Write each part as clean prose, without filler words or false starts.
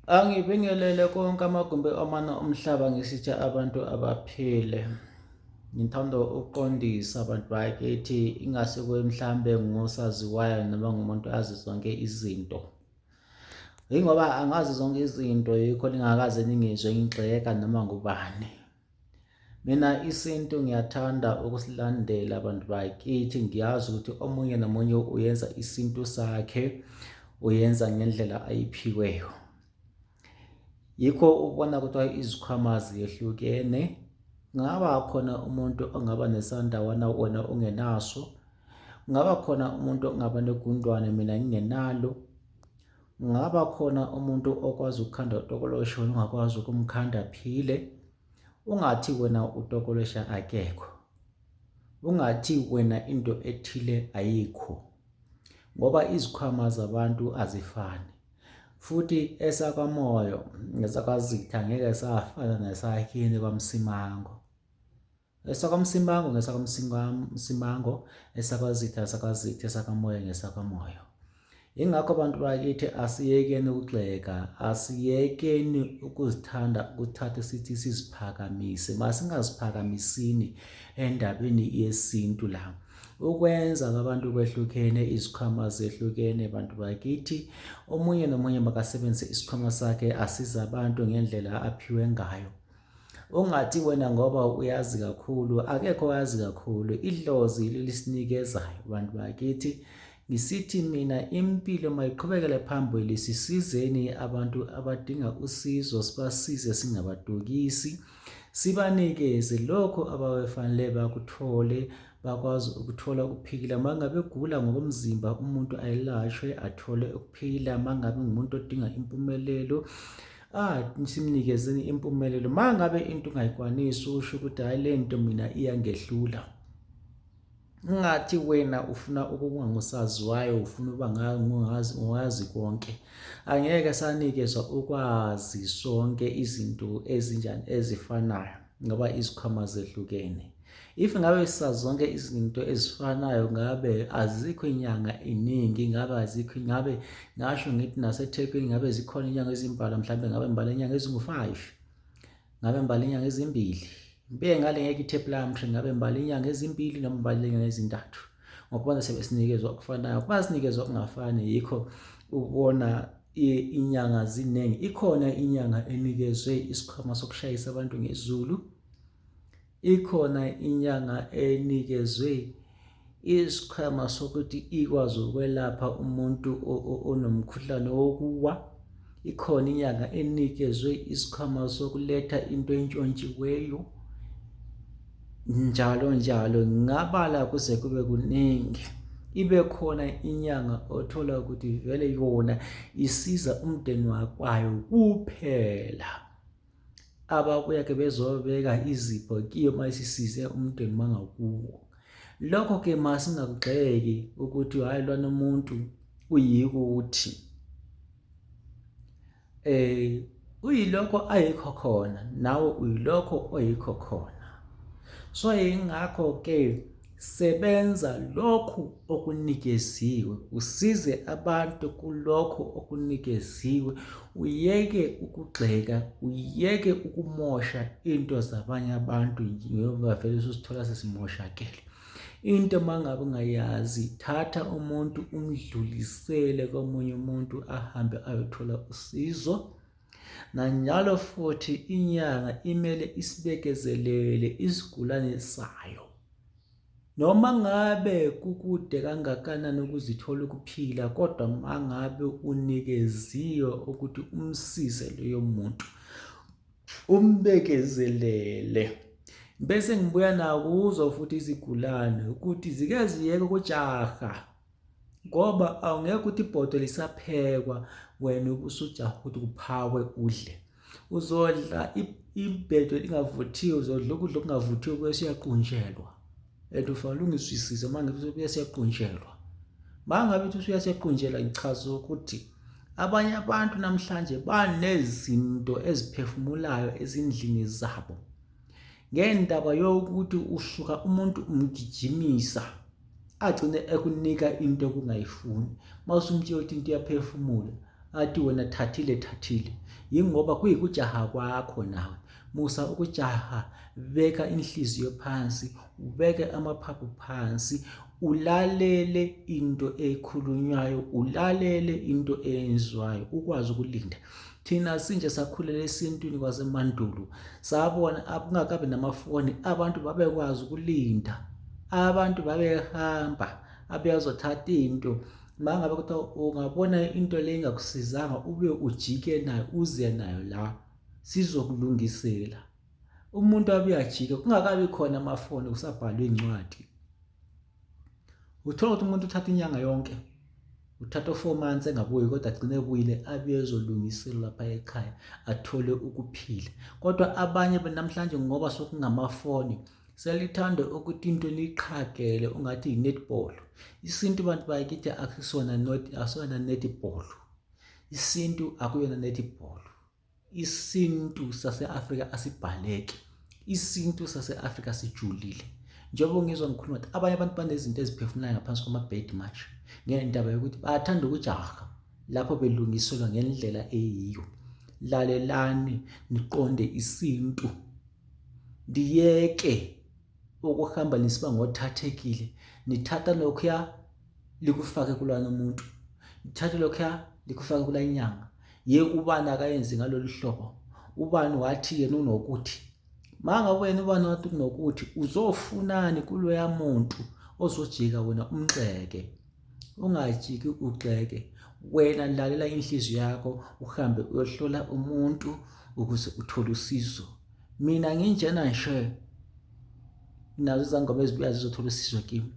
Angibingelele konke amagumbi omane omhlaba ngisithi abantu abaphile. Ngithanda ukuqondisa abantu bakithi ingase kube mhlambe ngusaziwayo noma ngumuntu azi zonke izinto. Yingoba angazi zonke izinto yikho ningakaze ningizwe ngigxeka noma ngubani. Mina isintu ngiyathanda ukusilandela abantu bakithi ngiyazi ukuthi omunye nomunye uyenza isintu sakhe uyenza ngendlela ayiphiweyo. Yikho ubona kuthiwa izikhwama ziyehlukene. Kungaba khona umuntu ongaba nesandawana wena ungenaso. Kungaba khona umuntu ongaba negundwane mina ngingenalo. Kungaba khona umuntu okwazi ukukhanda utokoloshe wena ungakwazi ukumkhanda aphile. Ungathi wena utokoloshe akekho. Ungathi wena into ethile ayikho. Ngoba izikhwama zabantu azifani. Futhi esakwaMoyo nesakwaZitha ngeke safana nesakini kwaMsimango. EsakwaMsimango ngesakwaMsimango, esakwaZitha esakwaZitha, esakaMoya ngesakaMoya. Yingakho abantu bakithi asiyekeni ukugxeka, asiyekeni ukuzithanda ukuthatha sithi siziphakamise. Masingaziphakamisini endabeni yesintu la. Ukwenza kwabantu kwehlukene, izikhwama zehlukene bantu bakithi. Omunye nomunye makasebenzise isikhwama sakhe asize abantu ngendlela aphiwe ngayo. Ungathi wena ngoba uyazi kakhulu, akekho owazi kakhulu. Idlozi lisinikezayo bantu bakithi. Ngisithi mina impilo mayiqhubekele phambili, sisizeni abantu abadinga usizo, sibasize singabadukisi, sibanikeze lokho ababefanele bakuthole, bakwazi ukuthola ukuphila. Uma ngabe egula ngokomzimba umuntu ayelashwe athole ukuphila, uma ngabe ngumuntu odinga impumelelo Ah, simnikezeni impumelelo. Uma ngabe into ungayikwanisi usho ukuthi hhayi le nto mina iyangehlula. Ungathi wena ufuna ukuba ngusaziwayo, ufuna ukuba ngazi ngazi konke. Angeke sanikezwa ukwazi sonke izinto ezinjani ezifanayo ngoba izikhwama zehlukene. If ngabe sisazi zonke izinto ezifanayo ngabe azikho inyanga iningi ngabe azikho ngabe ngasho ngithi naseThekwini ngabe zikhona inyanga ezimbalwa mhlawumbe ngabe ngibala inyanga ezingu-5 ngabe ngibala inyanga ezimbili ngibeke ngale ngeke ithe Plumtree ngabe ngibala inyanga ezimbili noma ngibala inyanga ezintathu ngokubona sebesinikezwa okufanayo kuba sinikezwa okungafani yikho ubona inyanga ziningi ikhona inyanga enikezwe isikhwama sokushayisa abantu ngezulu. Ikhona inyanga enikezwe isikhwama sokuthi ikwazi ukwelapha umuntu onomkhuhlane wokuwa. Ikhona inyanga enikezwe isikhwama sokuletha into entshontshiweyo njalo njalo. Ngingabala kuze kube kuningi. Ibe khona inyanga othola ukuthi vele yona isiza umndeni wakwayo kuphela. Ababuya ke bezobeka izipho kiyo uma isisize umndeni wangakuwo. Lokho ke masingakugxeki ukuthi hhayi lwana umuntu uyikuthi eh uyilokho ayikho khona nawe uyilokho oyikho khona. So yingakho ke Sebenza lokhu okunikeziwe, usize abantu kulokho okunikeziwe, uyeke ukugxeka, uyeke ukumosha into zabanye abantu ngoba vele ususithola sesimoshakele. Into uma ngabe ungayazi, thatha umuntu umdlulisele komunye umuntu ahambe ayothola usizo. Nanjalo futhi inyanga imele isibekezelele isigulane sayo. Noma ngabe kukude kangakanani ukuzithola ukuphila kodwa mangabe unikeziwe ukuthi umsize loyo muntu umbekezelele. Bese ngibuya nakuzo futhi izigulane ukuthi zike ziyeke ukujaha ngoba awungeke ukuthi ibhodo lisaphekwa wena ubusujaha ukuthi kuphakwe udle. Uzodla ibhedo elingavuthiwe, uzodla ukudla okungavuthiwe bese uyaqunjelwa. And ufanele ungizwisise uma ngithi bese uyaqunjelwa. Uma ngabe uthi usuyaqunjelwa ngichaza ukuthi abanye abantu namhlanje banezinto eziphefumulayo ezindlini zabo. Ngendaba yokuthi usuka umuntu umgijimisa agcine ekunika into okungayifuni. Uma usumtshela ukuthi into iyaphefumula. Athi wena thathile thathile. Yingoba kuyikujaha kwakho nawe. Musa ukujaha, beka inhliziyo phansi, ubeke amaphaphu phansi, ulalele into ekhulunywayo, ulalele into eyenziwayo, ukwazi ukulinda. Thina sinje sakhulela esintwini kwasemandulo, sabona kungakabi namafoni, abantu babekwazi ukulinda, abantu babehamba, abeyazothatha into. Uma ngabe kuthiwa ungabona into le ingakusizanga, ube ujike nayo, uze nayo la, sizokulungisela. Umuntu abe ajike kungakabi khona amafoni, kusabhalwa iy'ncwadi. Uthola ukuthi umuntu uthatha inyanga yonke, uthatha u-4 months engabuyi, kodwa agcine ebuyile, abuye ezolungiselwa lapha ekhaya, athole ukuphila. Kodwa abanye namhlanje ngoba sokungamafoni, selithanda ukuthi into liqhagele ungathi yi-netball. Isintu bantu bakithi akusona not asona netball. Isintu akuyona netball. Isintu sase-Afrika asibhaleki. Isintu sase-Afrika sijulile. Njengoba ngizwa ngikhuluma ukuthi abanye abantu banezinto eziphefumulayo ngaphansi kwamabhedi manje ngendaba yokuthi bayathanda ukujaha lapho belungiselwa ngendlela eyiyo. Lalelani niqonde isintu. Ndiyeke ukuhamba nisiba ngothathekile, nithatha lokhuya likufake kulwana umuntu, nithathe lokhuya likufake kula inyanga. Ye ubani akayenzi ngalolu hlobo, ubani wathi yena unokuthi. Mangabe wena ubani wathi unokuthi, uzofunani kuloya muntu ozojika wena umxeke? Ungajiki ugxeke. Wena lalela inhliziyo yakho, uhambe uyohlola umuntu ukuze uthole usizo. Mina nginjena nje, nazo izangoma ezibuya zizothola usizo kimi,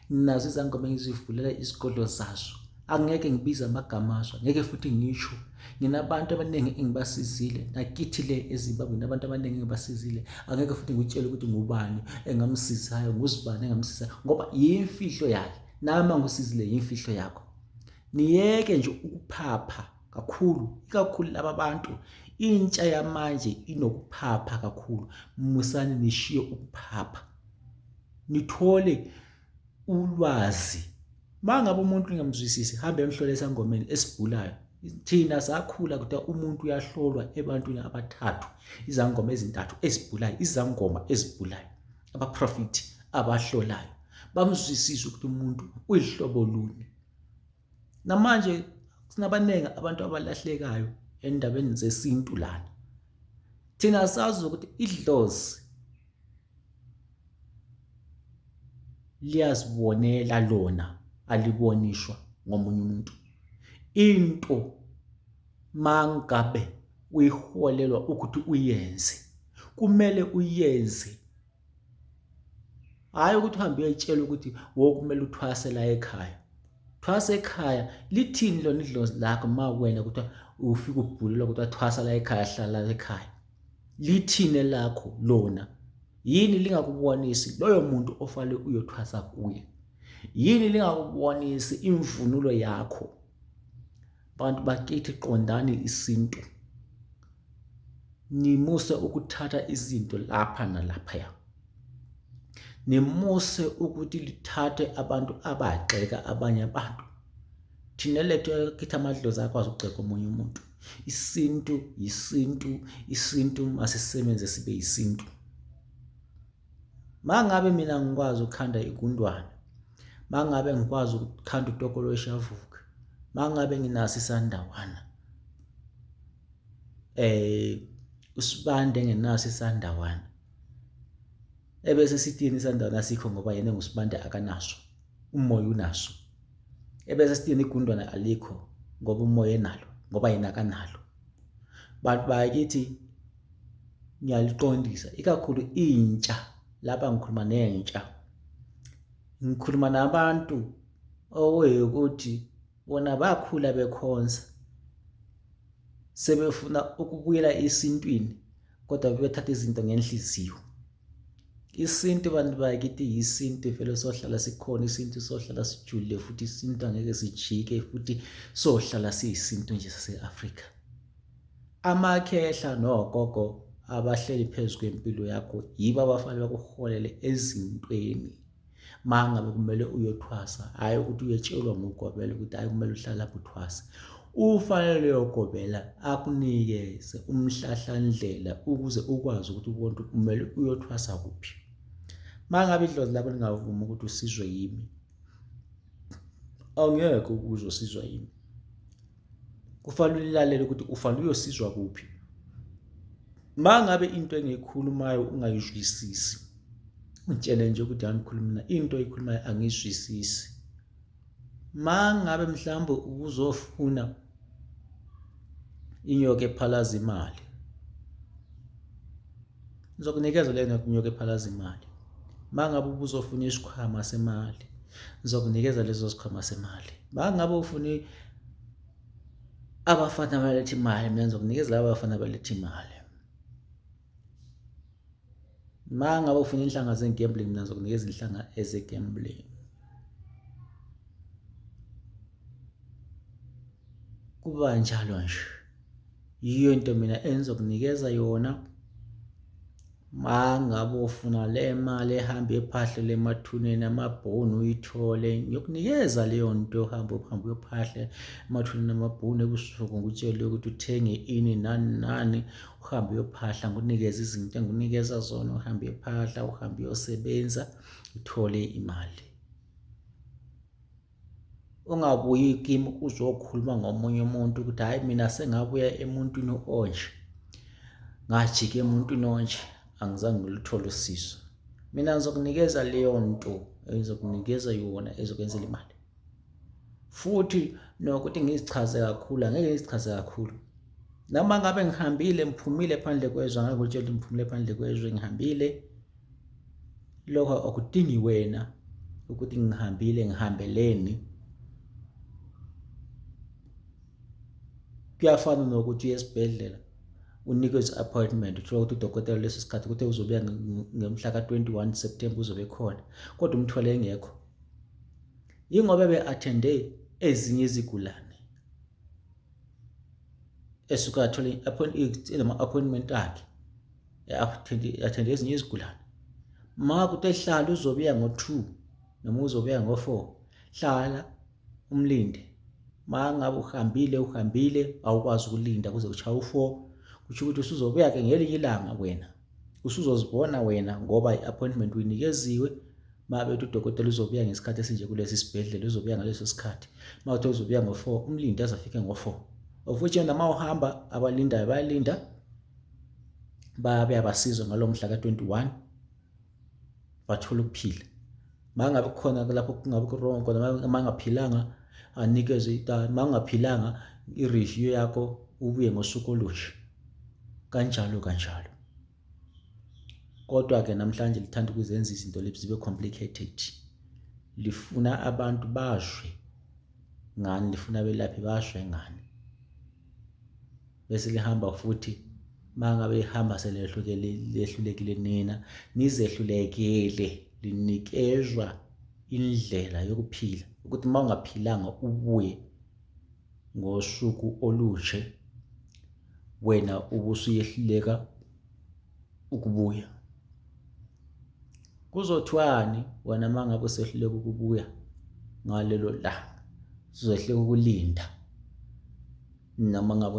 nazo izangoma engizivulela izigodlo zazo. Angeke ngibize amagama azo, ngeke futhi ngisho. Nginabantu abaningi engibasizile nakithi le eZimbabwe, nabantu abaningi engibasizile. Angeke futhi ngikutshele ukuthi ngubani engamsizayo, nguzibani engamsizayo, ngoba yimfihlo yakhe. Nami angusizile, yimfihlo yakho. Niyeke nje ukuphapha kakhulu, ikakhulu laba bantu, intsha yamanje inokuphapha kakhulu. Musani nishiye ukuphapha, nithole ulwazi. Uma ngabe umuntu ningamzwisisi, hambe emhlole esangomeni esibhulayo. Thina sakhula kuthiwa umuntu uyahlolwa ebantwini abathathu, izangoma ezintathu ezibhulayo, izangoma ezibhulayo, abaprofethi abahlolayo, bamzwisise ukuthi umuntu uyihlobo luni. Namanje sinabaningi abantu abalahlekayo endabeni zesintu lana. Thina sazi ukuthi idlozi liyazibonela lona, alibonishwa ngomunye umuntu. Into mangabe uyiholelwa ukuthi uyenze, kumele uyenze, hhayi ukuthi uhambe uyetshela ukuthi wokumele uthwase la ekhaya. Thwasa ekhaya lithini lona idlozi lakho ma wena kuthiwa ufike ubhulelwa kuthiwa thwasa la ekhaya, hlala la ekhaya? Lithini lakho lona? Yini lingakubonisi loyo muntu ofale uyothwasa kuye? Yini lingakubonisi imvunulo yakho? Bantu bakithi, qondani isintu, nimuse ukuthatha izinto lapha nalaphaya, nimuse ukuthi lithathe abantu abagxeka abanye abantu. Thina lethu kithi amadlozi akwazi ukugxeka omunye umuntu. Isintu yisintu, isintu masisebenze sibe yisintu. Mangabe mina ngikwazi ukukhanda igundwane, mangabe ngikwazi ukukhanda utokoloshi avuke, mangabe nginaso isandawana, usibande engenaso isandawana, ebese sithini isandawana asikho ngoba yena engusibande akanaso, umoya unaso. Ebese sithini igundwane alikho ngoba umoya enalo, ngoba yena akanalo. Bantu bakithi, ngiyaliqondisa ikakhulu intsha lapha, ngikhuluma nentsha, ngikhuluma nabantu okuyikuthi bona bakhula bekhonza, sebefuna ukubuyela esintwini, kodwa bebethatha izinto ngenhliziyo. Isintu bantu bakithi yisintu vele, sohlala sikhona isintu, sohlala sijulile futhi isintu angeke sijike futhi, sohlala siyisintu nje sase-Afrika. Amakhehla nogogo abahleli phezu kwempilo yakho yibo abafanele bakuholele ezintweni. Uma ngabe kumele uyothwasa, hhayi ukuthi uyetshelwa ngugobela ukuthi hhayi kumele uhlale lapho uthwase. Ufanele leyo gobela akunikeze umhlahlandlela ukuze ukwazi ukuthi ubone ukuthi kumele uyothwasa kuphi. Uma ngabe idlozi lakho lingavumi ukuthi usizwe yimi, angeke uzosizwa yimi. Kufanele ulilalele ukuthi ufanele uyosizwa kuphi. Uma ngabe into engiyikhulumayo ungayizwisisi, ungitshele nje ukuthi angikhulumi na into oyikhulumayo angiyizwisisi. Uma ngabe mhlawumbe ubuzofuna inyoka ephalaza imali, ngizokunikeza leyo nyoka ephalaza imali. Uma ngabe ubuzofuna isikhwama semali, ngizokunikeza leso sikhwama semali. Uma ngabe ufuna abafana abaletha imali, mina ngizokunikeza laba bafana abaletha imali. Uma ngabe ufuna inhlanga ze-gambling, mina ngizokunikeza inhlanga eze-gambling. Kuba njalo nje. Yiyo into mina engizokunikeza yona. Ma ngabe ufuna le mali ehamba ephahlele emathuneni amabhunu uyithole, ngiyokunikeza leyo nto yohamba uhambe uyophahle emathuneni amabhunu ebusuku ngikutshele ukuthi uthenge ini nani nani, uhambe uyophahla ngikunikeze izinto engikunikeza zona, uhambe uyophahla, uhambe uyosebenza uthole imali. Ungabuyi kimi uzokhuluma ngomunye umuntu ukuthi hhayi mina sengabuya emuntwini onje, ngajika emuntwini onje, angizange ngiluthole usizo. Mina ngizokunikeza leyo nto engizokunikeza yona ezokwenzela imali. Futhi nokuthi ngizichaze kakhulu, angeke ngizichaze kakhulu. Noma ngabe ngihambile ngiphumile phandle kwezwe, angeke ngikutshele ukuthi ngiphumile phandle kwezwe, ngihambile. Lokho akudingi wena ukuthi ngihambile ngihambeleni. Kuyafana nokuthi uye esibhedlela unikezwe i-appointment uthole ukuthi udokotela leso sikhathi ukuthi uzobuya ngemhla ka-21 September uzobe ekhona kodwa umthole engekho. Yingoba be-athende ezinye izigulane esuke athole ama-appointment akhe athende ezinye izigulane. Ma kuthi ehlala uzobuya ngo-2 noma uzobuya ngo-4, hlala umlinde. Ma ngabe uhambile uhambile awukwazi ukulinda kuze kushaye u-4, kusho ukuthi usuzobuya-ke ngelinye ilanga wena. Usuzozibona wena ngoba i-appointment uyinikeziwe. Ma bethi udokotela uzobuya ngesikhathi esinje kulesi sibhedlela uzobuya ngaleso sikhathi. Ma kuthiwa uzobuya ngo-4, umlinde aze afike ngo-4. Of which yena uma uhamba abalindayo bayalinda, bayabe abasizwa ngalo mhla ka-21 bathola ukuphila. Ma ngabe kukhona lapho kungabe ku-wrong khona, uma ngaphilanga anikezwe uma ungaphilanga i-review yakho ubuye ngosuku olunje, kanjalo kanjalo. Kodwa-ke namhlanje lithanda ukuzenza izinto lezi zibe complicated. Lifuna abantu bazwe ngani, lifuna abelaphi bazwe ngani. Bese lihamba futhi uma ngabe ihamba selehlulekile nina nizehlulekele linikezwa indlela yokuphila ukuthi uma ungaphilanga ubuye ngosuku olunje wena ubusuyehluleka ukubuya. Kuzothiwani wena uma ngabe usehluleka ukubuya ngalelo langa, uzohluleka ukulinda noma ngabe.